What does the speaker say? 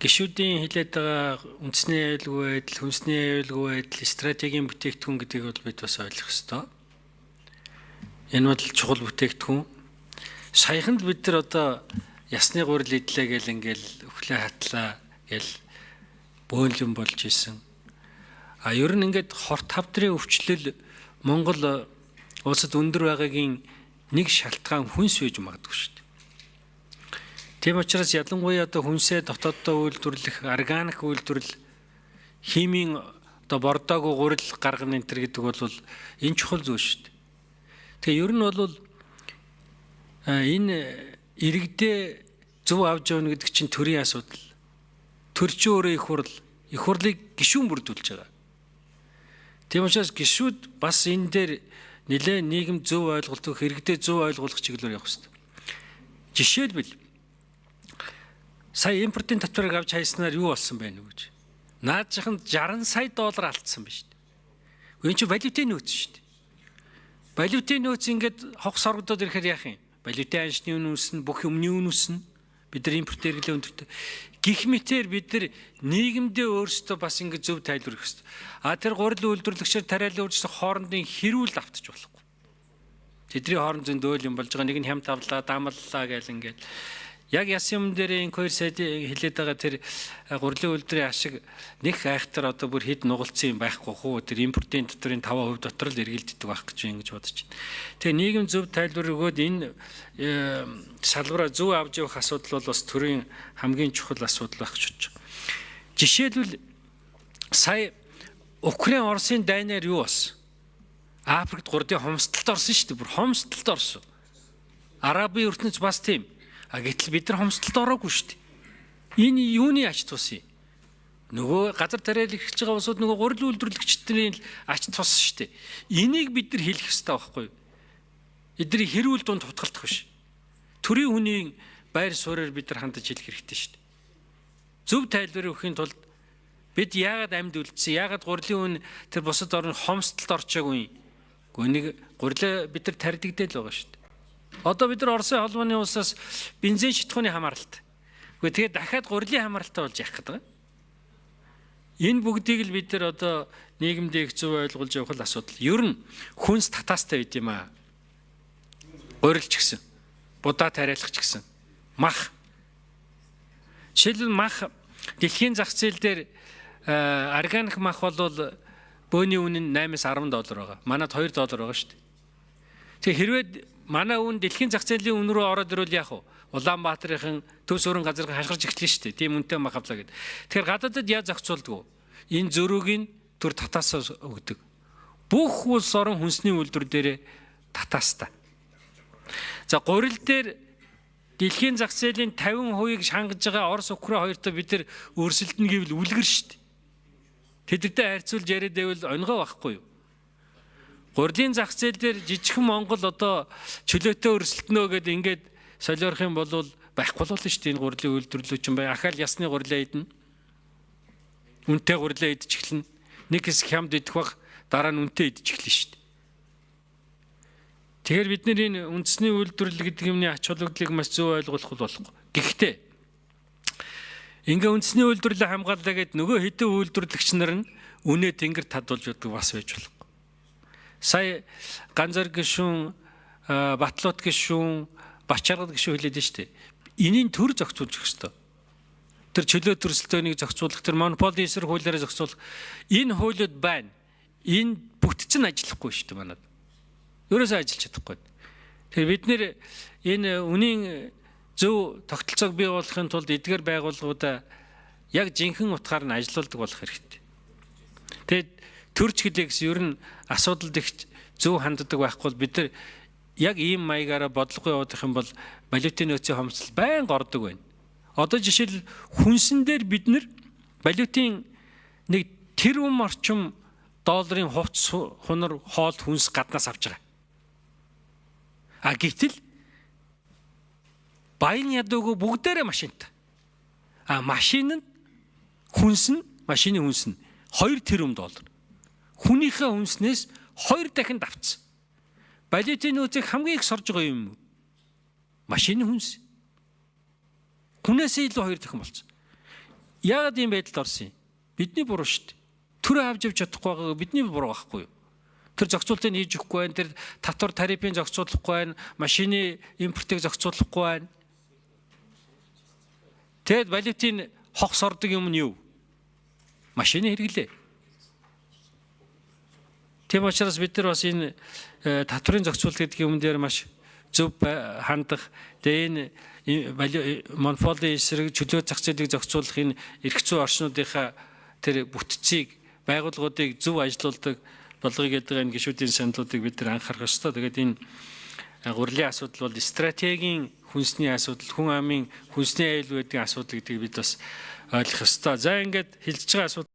Гишүүдийн хэлээд байгаа үндэсний аюулгүй байдал, хүнсний аюулгүй байдал, стратегийн бүтээгдэхүүн гэдгийг бол бид бас ойлгох ёстой. Энэ бол чухал бүтээгдэхүүн. Саяхан л бид нар одоо ясны гурил идлээ гэл ингээл өглөө хатлаа гэл бөөнлөн болж исэн. А ер нь ингээд хорт хавдрын өвчлөл Монгол улсад өндөр байгаагийн нэг шалтгаан хүнс байж магадгүй шүү дээ. Тийм учраас ялангуяа одоо хүнсээ дотооддоо үйлдвэрлэх, органик үйлдвэрлэл, химийн одоо бордоогүй гурил гаргана энэ төр гэдэг бол энэ чухал зүйл шүү дээ. Тэгээ ер нь бол энэ иргэдээ зөв авч явна гэдэг чинь төрийн асуудал. Төр чинь өөрөө их хурл, их хурлыг гишүүн бүрдүүлж байгаа. Тийм учраас гишүүд бас энэ дээр нэлээ нийгэм зөв ойлголт өгөх, иргэдээ зөв ойлгуулах чиглэлээр явах хэрэгтэй. Жишээлбэл сая импортын татварыг авч хайснаар юу болсон бэ нү гэж. Наадчиханд 60 сая доллар алдсан байна шүү дээ. Энэ чинь валютын нөөц шүү дээ. Валютын нөөц ингээд хогс соргодод ирэхээр яах юм? Валютын аншны үн өснө, бүх юмны үн өснө. Бид нар импорт эргэлээ өндөртэй. Гэх мэтээр бид нар нийгэмдээ өөрсдөө бас ингэж зөв тайлбар өгөх хэрэгтэй. А тэр гурил үйлдвэрлэгчээр тариалан үйлчлэх хоорондын хэрүүл автаж болохгүй. Тэдний хооронд зөндөө юм болж байгаа. Нэг нь хямд авлаа, дамаллаа гэл ингээд. Яг яс юм дээр энэ хоёр сайд хэлээд байгаа тэр гурилын үйлдвэрийн ашиг нэг айхтар одоо бүр хэд нугалцсан юм байхгүй хүү. Тэр импортын татварын 5% дотор л эргэлддэг байх гэж ингэж бодож байна. Тэгээ нийгэм зөв тайлбар өгөөд энэ салбараа зөв авч явах асуудал бол бас төрийн хамгийн чухал асуудал байх гэж бодож байгаа. Жишээлбэл сая Украин Оросын дайнаар юу болсон? Африкт гурдын хомсдолд орсон шүү дээ. Бүр хомсдолд орсон. Арабын ертөнц бас тийм. А гэтэл бид нар хомсдолд ороогүй шүү дээ. Энэ юуны ач тус юм? Нөгөө газар тариал эхэлж байгаа улсууд нөгөө гурил үйлдвэрлэгчдийн ач тус шүү дээ. Энийг бид нар хэлэх ёстой байхгүй юу? Эдний хэрүүл дунд тутгалдах биш. Төрийн хүний байр суурьаар бид нар хандаж хэлэх хэрэгтэй шүү дээ. Зөв тайлбар өгөхийн тулд бид яагаад амьд үлдсэн, яагаад гурилын үн тэр бусад орн хомсдолд орчоогүй юм? Гэхдээ нэг гурилаа бид нар тарьдаг л байгаа шүү дээ. Одоо бид нар Оросын холбооны улсаас бензин шитгууны хамааралтай. Гэхдээ тэгээд дахиад гурилын хамааралтай болж явах гэдэг. Энэ бүгдийг л бид нар одоо нийгэмдээ их зөв ойлгуулж явах л асуудал. Ер нь хүнс татаастай байд юм аа. Гурил ч гэсэн, будаа тариалах ч гэсэн, мах. Жишээлбэл мах дэлхийн зах зээл дээр органик мах бол бөөний үн нь 8-аас 10 доллар байгаа. Манад 2 доллар байгаа шүү дээ. Тэгээ хэрвээ манай үн дэлхийн зах зээлийн үн рүү ороод ирвэл яах вэ? Улаанбаатарын төв суурин газрын хашгирч эхэлнэ шүү дээ. Тийм үнэтэй мах авлаа гэд. Тэгэхээр гадаадад яаж зохицуулдаг вэ? Энэ зөрүүг нь төр татаасаа өгдөг. Бүх улс орон хүнсний үйлдвэр дээрээ татаастай. За гурил дээр дэлхийн зах зээлийн 50%-ийг шангаж байгаа Орос, Украин хоёртой бид нар өрсөлдөнө гэвэл үлгэр шүү дээ. Тэдэртэй харьцуулж яриад байвал онгой байхгүй юу? Гурилын зах зээл дээр жижигхэн Монгол одоо чөлөөтэй өрсөлдөнө гэдээ ингээд солиорох юм бол байхгүй л шүү дээ. Энэ гурилын үйлдвэрлэлч юм бай. Ахаал ясны гурилаа идэнэ. Үнтэй гурилаа идэж эхэлнэ. Нэг хэсэг хямд идэх бах, дараа нь үнтэй идэж эхэлнэ шүү дээ. Тэгэхээр бид нар энэ үндэсний үйлдвэрлэл гэдэг юмны ач холбогдлыг маш зөв ойлгох болохгүй. Гэхдээ ингээ үндэсний үйлдвэрлэлээ хамгааллаа гэд нөгөө хэдэн үйлдвэрлэгч нар нь үнэ тэнгэр татуулж байдаг бас байж болохгүй. Сая Ганзар гишүүн, Батлууд гишүүн, Бачаргал гишүүн хэлээд нь шүү дээ. Энийг төр зохицуулж өгөх ёстой. Тэр чөлөө төрсөлтөөнийг зохицуулах, тэр монополийн эсрэг хуулиараа зохицуулах энэ хуулиуд байна. Энэ бүтцэн ажиллахгүй шүү дээ манад. Ерөөсөө ажиллаж чадахгүй. Тэгэхээр бид нэр энэ үнийн зөв тогтолцоог бий болгохын тулд эдгээр байгууллагуудаа яг жинхэнэ утгаар нь ажилуулдаг болох хэрэгтэй. Тэгээд төрч гэдэг гэсэн ер нь асуудалд их зөв ханддаг байхгүй бол бид нар яг ийм маягаараа бодлого явуулах юм бол валютын нөөцийн хомсдол байнга ордог байна. Одоо жишээл хүнсэн дээр бид нар валютын нэг тэрбум орчим долларын хувц хунар хоол хүнс гаднаас авч байгаа. А гэтэл баян ядуугүй бүгдээрээ машинтай. А машин нь хүнс нь машины хүнс нь 2 тэрбум доллар. Хүнийхээ хүнснээс 2 дахин давцсан. Валютын нөөцийг хамгийн их сорж байгаа юм машины хүнс. Хүнээсээ илүү 2 дахин болсон. Яагаад ийм байдалд орсон юм? Бидний буруу шүү дээ. Төрөө авч явж чадахгүй байгаа бидний буруу байхгүй юу? Тэр зохицуултыг хийж өгөхгүй байна. Тэр татвар тарифын зохицуулахгүй байна. Машины импортыг зохицуулахгүй байна. Тэгэд валютын хогс ордог юм нь юу? Машины хэрэглээ. Тийм учраас бид нар бас энэ татврын зохицуулалт гэдэг юм дээр маш зөв хандах. Тэгээ энэ монополийн эсрэг чөлөө зах зээлийг зохицуулах энэ эрх зүйн орчнуудынхаа тэр бүтцийг, байгууллагуудыг зөв ажилуулдаг болгоё гэдэг энэ гишүүдийн саналуудыг бид нар анхаарах ёстой. Тэгээд энэ гурилын асуудал бол стратегийн хүнсний асуудал, хүн амын хүнсний аюул байдгийн асуудал гэдгийг бид бас ойлгох ёстой. За, ингээд хэлж байгаа асуудал